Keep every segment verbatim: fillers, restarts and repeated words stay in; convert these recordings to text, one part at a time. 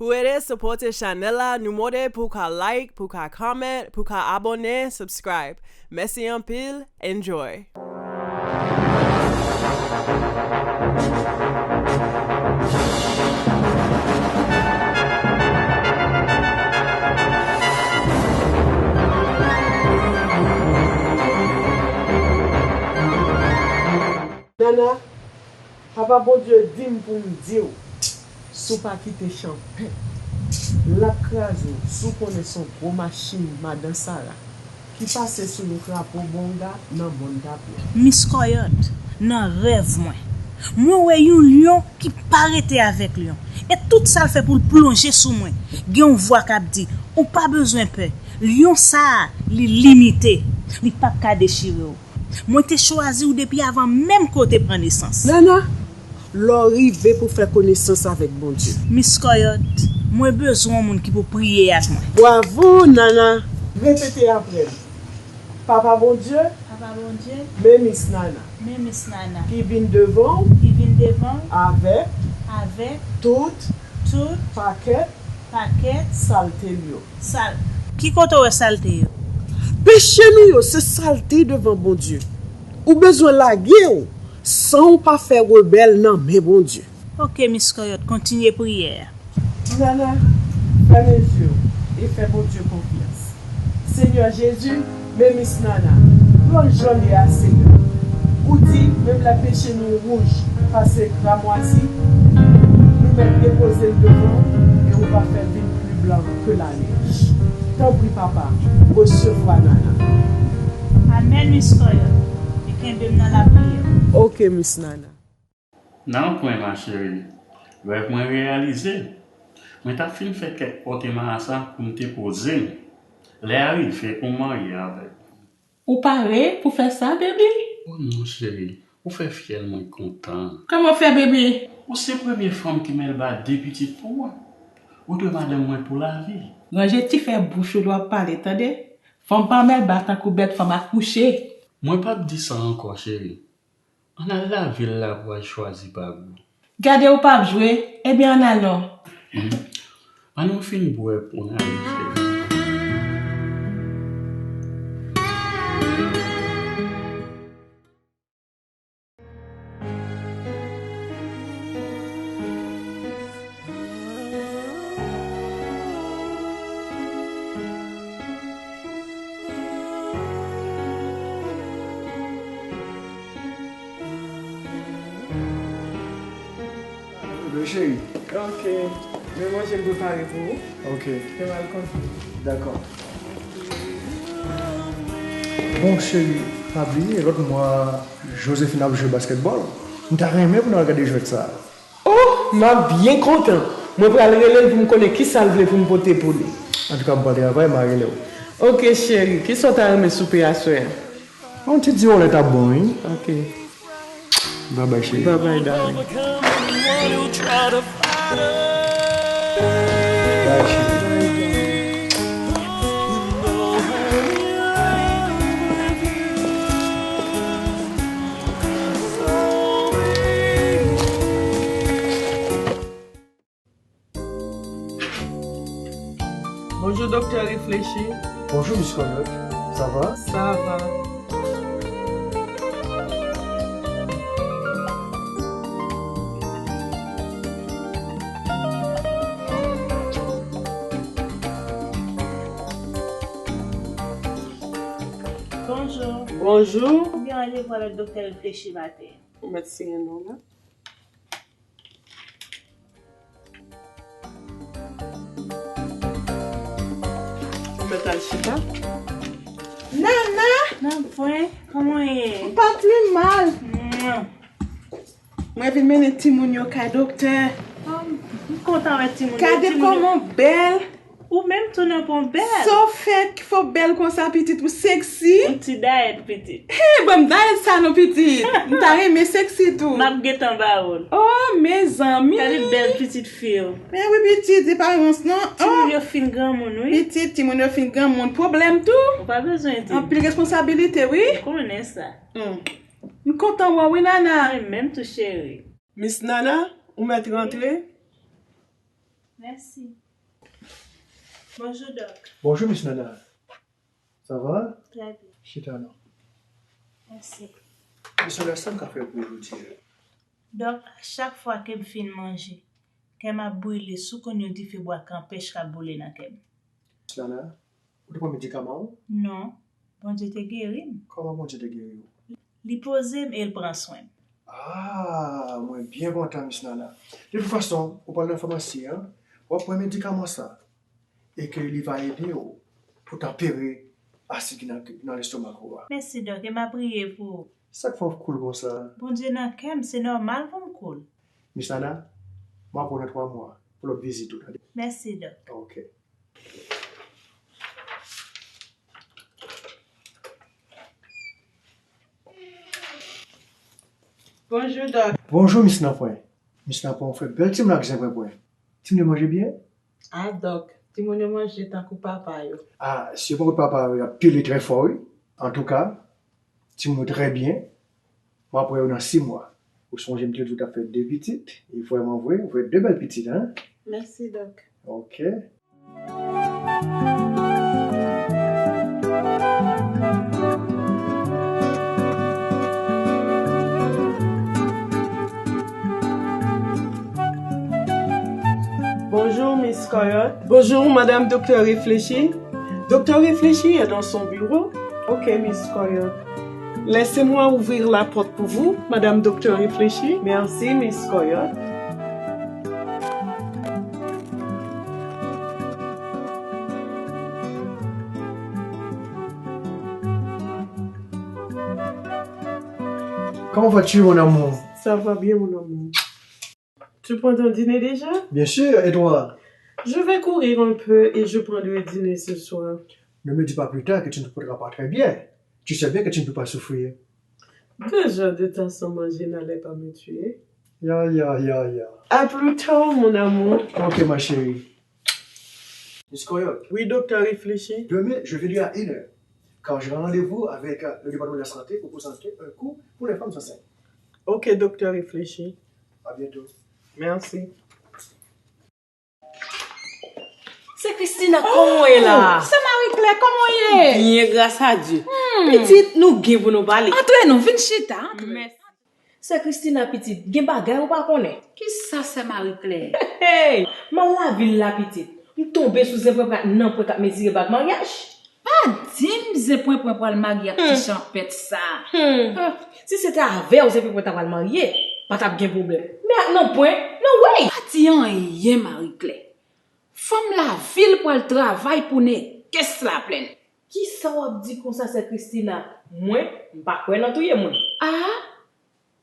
Pou ede sipòte chanèl la, nou mande pou w ka like, pou w ka comment, pou w ka abòne, subscribe. Mèsi anpil, enjoy! Nana, Papa Bondye di m pou m di w, si w pa kite chan pè, l ap kraze w. Si w konnen se yon gwo machin madan Sara ki pase sou yon krapo bonga nan mòn Tapyè. Miss Coyote, nan rèv mwen, mwen wè yon lyon ki pa rete avèk lyon. E tout sa l fè pou l plonje sou mwen. Gen yon vwa k ap di, ou pa bezwen pè. Lyon sa a, li limite. Li p ap ka dechire w. Mwen te chwazi w depi avan menm ke w te pran nesans. Nana, lè w rive pou fè konesans avèk Bondye. Miss Coyote, mwen bezwen yon moun ki pou priye ak mwen. Bwavo, Nana! Repete apre m. Papa Bondye, Papa Bondye, men Miss Nana, men Miss Nana, ki vin devan w, ki vin devan w, avèk, avèk, tout, tout, pakèt, pakèt, salte l yo. Sal. Ki kote w wè salte yo? Peche nou yo se salte devan Bondye. Ou bezwen lage w san w pa fè rebèl nan men Bondye. Ok, Miss Coyote, kontinye priyè a. Nana, fèmen zye w e fè Bondye konfyans. Senyè Jezi, men Miss Nana, pran jan l ye a, Senyè. Ou di, menm lè peche nou wouj pase kramwazi, nou mèt depoze l devan w e ou va fè l vin pli blan ke lanèj. Tanpri, Papa, resevwa Nana. Amèn, Miss Coyote. E kenbe m nan lapriyè. Ok, Miss Nana. Nanpwen, ma chérie. Rèv mwen reyalize. Mwen t ap fin fè kèk pòte marasa pou m te poze m. Lè a rive pou m marye avèk ou. Ou pare pou fè sa, baby? Oh non, cheri. Ou fè fyèl mwen kontan. Kòman w fè, baby? Ou se premye fanm ki Melba de pitit pou mwen. Ou dwe madanm mwen pou lavi. Ranje ti fè bouch ou lè w ap pale, tande? Fanm pa Melba tankou bèt fanm akouche. Mwen p ap di sa ankò, cheri. Ann al lavil la pou al chwazi pa gou. Gade ou p ap jwe, ebyen ann al non. Ann nou fin bwè pou n ale, cheri. Ebyen, cheri. Ok. Men manje m prepare pou ou. Ok. Fè m al konte. Dakò. Bon, cheri, pa bliye, lòt mwa, Josephine ap jwe baskètbòl. M ta renmen pou n al gade jwèt sa a. Oh, m ap byen kontan. Mwen pral rele l pou m konnen kisa l vle pou m pote pou li. Antouka, m pral travay, m a rele w. Ok, cheri. Kisa w ta renmen soupe aswè a? Yon ti diwòlèt ap bon, wi. Ok. Bye bye, cheri. Bye bye, darling. Bye, cheri. Bonjou, Doktè Reflechi. Bonjou, Miss Coyote. Sa va? Sa va. Bonjou. Bonjou. Ou gen randevou avèk Doktè Reflechi maten. Ou mèt siyen non la. Ou mèt al chita. Nana! Nanpwen, kòman w ye? M pa pi mal. Mwen. Mwen vin mennen timoun yo kay doktè. Oh, m kontan wè timoun yo. Gade kòman w bèl. Ou menm tou nan pon bèl. Sa w fè k fè w bèl konsa, pitit, ou sexy. Yon ti dayèt, pitit. Hey, ban m dayèt sa non, pitit. M ta renmen sexy tou. M ap gentan ba ou l. Oh, mezanmi. Gade bèl pitit fi w. Men wi, pitit, se pa rans non. Timoun yo fin granmoun, wi. Pitit, timoun yo fin granmoun. Pwoblèm tou. Ou pa bezwen di m. Anpil responsabilite, wi. Ou konnen sa. Hmm. M kontan wè w, wi, Nana. Mwen menm tou, cheri. Miss Nana, ou mèt rantre. Mèsi. Bonjou, Dòk. Bonjou, Miss Nana. Sa va? Trè byen. Chita non. Mèsi. Miss Nana, sa m ka fè pou ou jodi a? Dòk, chak fwa ke m fin manje, kè m ap brile sou konn yon dife bwa kanpèch k ap boule nan kè m. Miss Nana, ou te pran medikaman ou? Non. Bondye te geri m. Kòman Bondye te geri w? Li poze m e l pran swen m. Ah, mwen byen kontan, Miss Nana. De tout fason, ou pral nan famasi a, w ap pran medikaman sa, e ke li va ede w pou tanpere asid ki nan, ki nan lestomak ou a. Mèsi, Dòk, e m ap priye pou ou. Sa k fè w koul konsa? Bondye nan kè m, se nòmal pou m koul. Miss Nana, m ap wè w nan twa mwa pou lòt vizit ou, tande? Mèsi, Dòk. Ok. Bonjou, Dòk. Bonjou, Miss Nanpwen. Miss Nanpwen, ou fè bèl timoun ak zen pwenpwen. Timoun yo manje byen? Ah, Dòk, timoun yo manje tankou papa yo. Ah, si yo poko papa yo, y ap pile trè fò, wi. Antouka, timoun yo trè byen. M ap wè yo nan sis mwa. Ou sonje m te di w t ap fè de pitit? E vrèman vre, ou fè de bèl pitit, en? Mèsi, Dòk. Ok. Bonjour, Miss Coyote. Bonjour, Madame Docteur Réfléchi. Docteur Réfléchi est dans son bureau. Ok, Miss Coyote. Laissez-moi ouvrir la porte pour vous, Madame Docteur Réfléchi. Merci, Miss Coyote. Comment vas-tu, mon amour? Ça va bien, mon amour. Tu prends ton dîner déjà? Bien sûr, et toi? Je vais courir un peu et je prendrai dîner ce soir. Ne me dis pas plus tard que tu ne te porteras pas très bien. Tu sais bien que tu ne peux pas souffrir. Deux jours de temps sans manger n'allait pas me tuer. Ya, ya, ya, ya. À plus tard, mon amour. Ok, ma chérie. Miss Coyote. Oui, Docteur Réfléchi. Demain, je viendrai à une heure, car j'ai un rendez-vous avec, euh, le département de la santé pour présenter un cours pour les femmes enceintes. Ok, Docteur Réfléchi. À bientôt. Merci. Sè Christina, kòman w ye la? Oh, sè Marie Claire, kòman w ye? Byen, gras a Dye. Hmm. Pitit, nou gen pou nou pale. Antre non, vin chita, antre. Mèsi. Sè Christina, pitit, gen bagay ou pa konnen. Kisa, sè Marie Claire? Hey, m al lavil la, pitit. M tonbe sou zen pwenpwen ak nanpwen k ap mezire bag maryaj. Pa di m zen pwenpwen pral marye ak ti chanpèt sa. Hmm. Si se te avè w zen pwenpwen ta pral marye, pa t ap gen pwoblèm. Men ak nanpwen, no way! Pa di anyen, Marie Claire. Fanm lavil pral travay pou nègès Laplèn. Kisa w ap di konsa, sè Christina? Mwen, m pa kwè nan touye moun. Ah?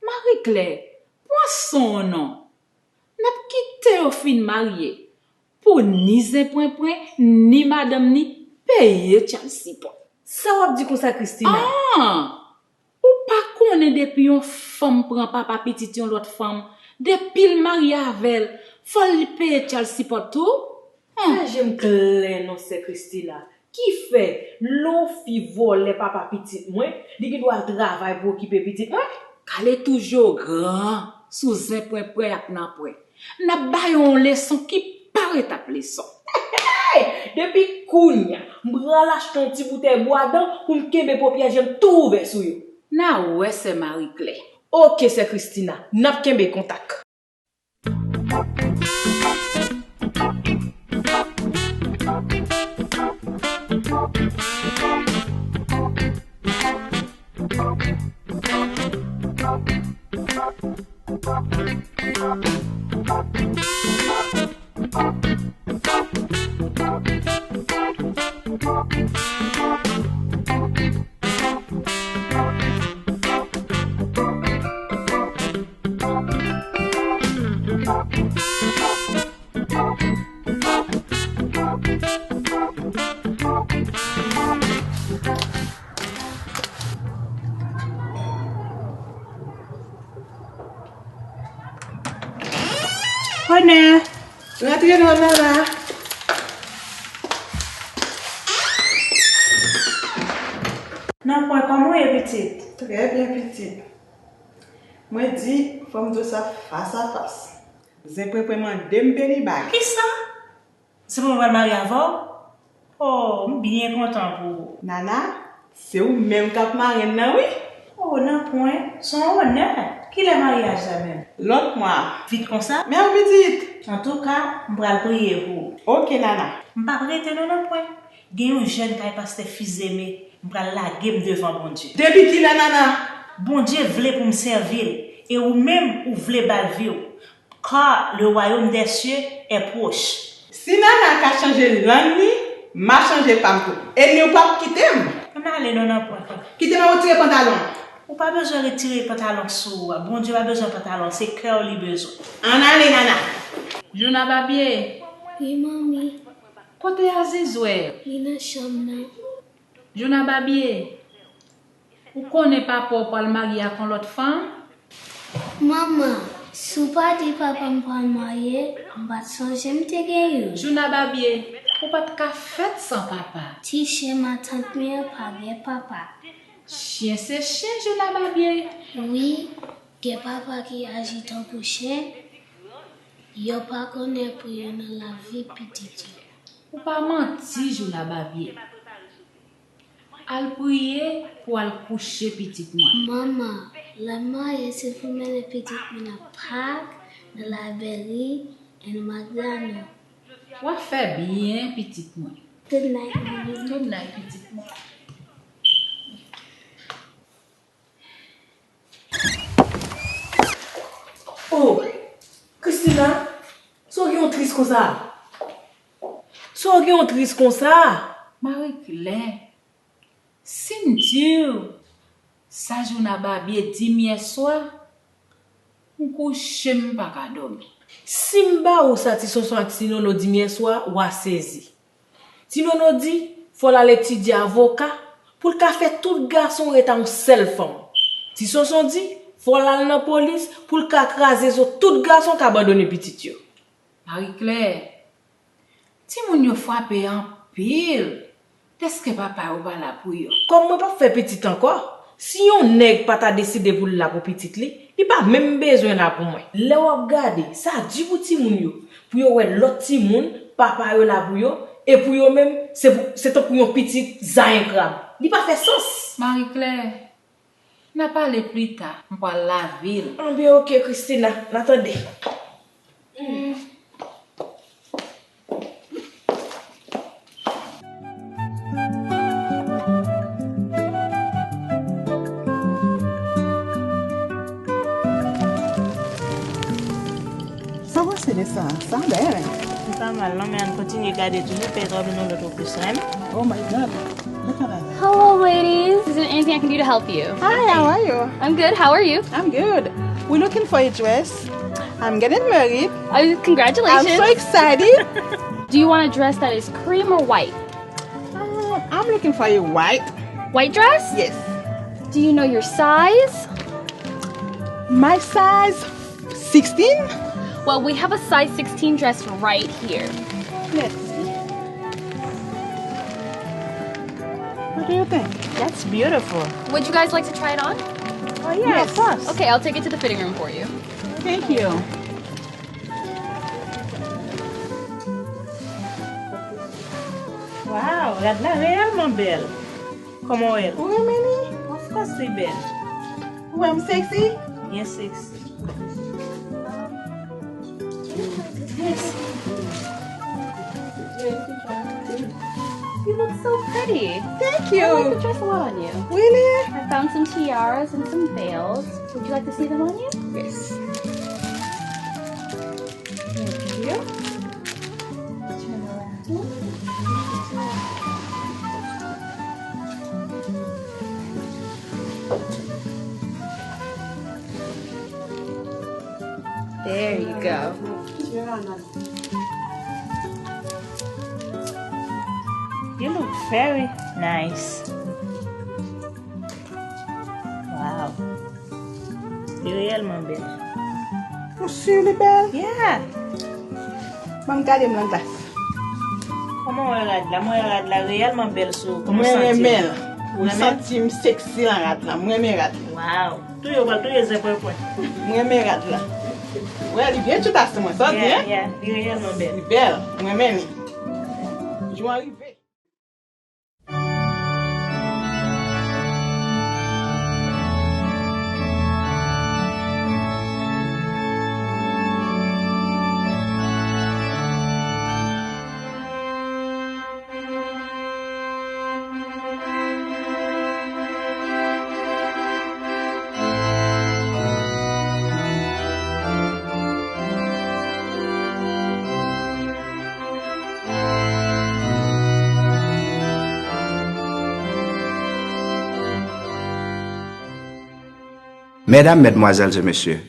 Marie Claire, pran son w non. N ap kite yo fin marye pou ni zen pwenpwen, ni madanm ni peye child support. Sa w ap di konsa, Christina? Ah! Ou pa konnen depi yon fanm pran papa pitit yon lòt fanm, depi l marye avè l, fò l peye child support tou? Fè je m klè non, sè Christina. Kifè, lè yon fi vòlè papa pitit mwen, li gen dwa al travay pou okipe pitit mwen? Kale toujou gran sou zen pwenpwen ak nanpwen. N ap ba yo yon leson ki pa ret ap leson. Depi kounye a, m pral achte yon ti boutèy bwadan pou m kenbe paupières je m tou ouvè sou yo. N a wè, sè Marie Claire. Oke, sè Christina, n ap kenbe kontak. Honè. Rantre non, Nana. Nanpwen, kòman w ye, pitit? Trè byen, pitit. Mwen di, fò m di w sa fas a fas. Zen Prenpren mande m beni bag. Kisa? Se pou mwen pral marye avè w? Oh, m byen kontan pou ou. Nana, se ou menm k ap marenn nan, wi. Oh, nanpwen, se yon onè. Kilè maryaj la menm? Lòt mwa. Vit konsa? Men yon pitit. Antouka, m pral priye pou ou. Oke, Nana. M p ap rete non, nanpwen. Gen yon jèn kay pastè Fizeme, m pral lage m devan Bondye. Depi kilè, Nana? Bondye vle pou m sèvi l, e ou menm, ou vle ba l vi w. Car le royaume des cieux est proche. Si Nana ka chanje lang li, m a chanje pa m tou. Enmi w p ap kite m. Ann ale non, nanpwen. Kite m retire pantalon an. Ou pa bezwen retire pantalon sou ou a. Bondye pa bezwen pantalon, se kè w li bezwen. Ann ale, Nana. Jouna Babie. Wi, manmi. Kote Azizwe? Li nan chanm nan. Jouna Babie, ou konnen papa w pral marye ak yon lòt fanm? Manman, si w pa di papa m pral marye, m pa t sonje m te gen youn. Jouna Babie, ou pa t ka fèt san papa. Ti chen matant mwen an pa gen papa. Chen se chen, Jouna Babie. Wi, gen papa ki aji tankou chen, yo pa konnen pri yo nan lavi pitit yo. Ou pa manti, Jouna Babie. Al priye pou al kouche, pitit mwen. Manman, lè m marye, se pou mennen pitit mwen nan pak, nan Labèri, and Magrano. W ap fè byen, pitit mwen. Good night, manmi. Good night, pitit mwen. Oh, Christina, sa w gen w tris konsa? Sa w gen w tris konsa? Marie Claire, si m di w sa Jouna Babie di m yèswa, m kouche m pa ka dòmi. Si m ba ou sa Ti Sonson ak Ti Nono di m yèswa, w a sezi. Ti Nono di, fò l al etidye avoka pou l ka fè tout gason ret a yon sèl fanm. Ti Sonson di, fò l al nan polis pou l ka kraze zo tout gason k abandone pitit yo. Marie Claire, timoun yo frape anpil dèske papa yo pa la pou yo. Kòm mwen p ap fè pitit ankò, si yon nèg pa ta deside pou l la pou pitit li, li pa menm bezwen la pou mwen. Lè w ap gade, sa di pou timoun yo, pou yo wè lòt timoun, papa yo la pou yo, e pou yo menm, se pou, se tankou yon pitit zayen krab. Li pa fè sans. Marie Claire, n a pale pli ta, m pral lavil. Anben, oke, Christina, n a tande. Sa w panse de sa? Sa bèl. Li pa mal non, men ann kontinye gade toujou, pètèt w ap jwenn yon lòt opsyon. Oh my God. Look at that. Hello, ladies. Is there anything I can do to help you? Hi, how are you? I'm good. How are you? I'm good. We're looking for a dress. I'm getting married. Oh, congratulations. I'm so excited. Do you want a dress that is cream or white? Uh, I'm looking for a white. White dress? Yes. Do you know your size? My size? Sixteen? Well, we have a size sixteen dress right here. Let's see. What do you think? That's beautiful. Would you guys like to try it on? Oh, yeah, of course. Okay, I'll take it to the fitting room for you. Thank you. Wow, rad la reyèlman bèl. Kòman w wè l? Ou renmen li? Of course, li bèl. Ou wè m sexy? Byen sexy. Yes. You look so pretty. Thank you. I like the dress a lot on you. Really? I found some tiaras and some veils. Would you like to see them on you? Yes. Thank you. Turn around. There you go. You look very nice. Wow. Li reyèlman bèl. Ou si li bèl? Yeah. Ban m gade m nan glas. Kòman w wè rad la? Mwen wè rad la reyèlman bèl sou ou. Kòman w santi l? Mwen renmen l. Ou renmen? M santi m sexy nan rad la. Mwen renmen rad la. Wow. Touye w pral touye zen pwen pwen. Mwen renmen rad la. Wè, li byen tchouta sou mwen, sa w di, yeah, hein? Yeah, li reyèlman bèl. Li bèl. Mwen renmen li. Jou an rive. Mesdames, Mesdemoiselles et Messieurs,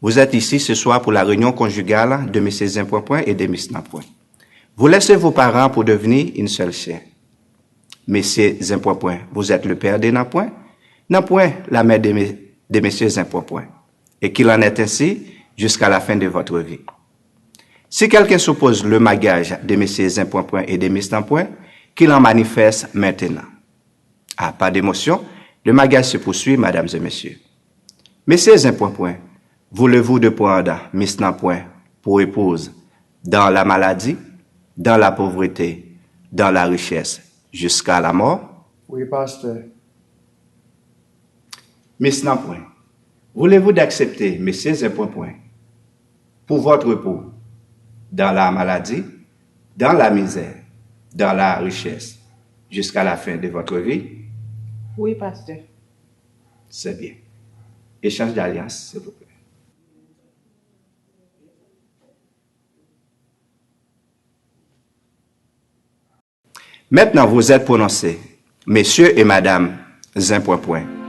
vous êtes ici ce soir pour la réunion conjugale de Messieurs Zenpwenpwen et de Miss Nanpwen. Vous laissez vos parents pour devenir une seule chair. Messieurs Zenpwenpwen, vous êtes le père de Nanpwen, Nanpwen la mère de, de Messieurs Zenpwenpwen, et qu'il en est ainsi jusqu'à la fin de votre vie. Si quelqu'un s'oppose le mariage de Messieurs Zenpwenpwen et de Miss Nanpwen, qu'il en manifeste maintenant. À pas d'émotion, le mariage se poursuit, mesdames et messieurs. Messieurs Zenpwenpwen, voulez-vous de prendre Miss Nanpwen pour épouse dans la maladie, dans la pauvreté, dans la richesse, jusqu'à la mort? Wi, pastè. Miss Nanpwen, voulez-vous d'accepter Messieurs Zenpwenpwen pour votre époux dans la maladie, dans la misère, dans la richesse, jusqu'à la fin de votre vie? Wi, pastè. C'est bien. Échange d'alliance, s'il vous plaît. Maintenant, vous êtes prononcés, messieurs et madame Zenpwenpwen.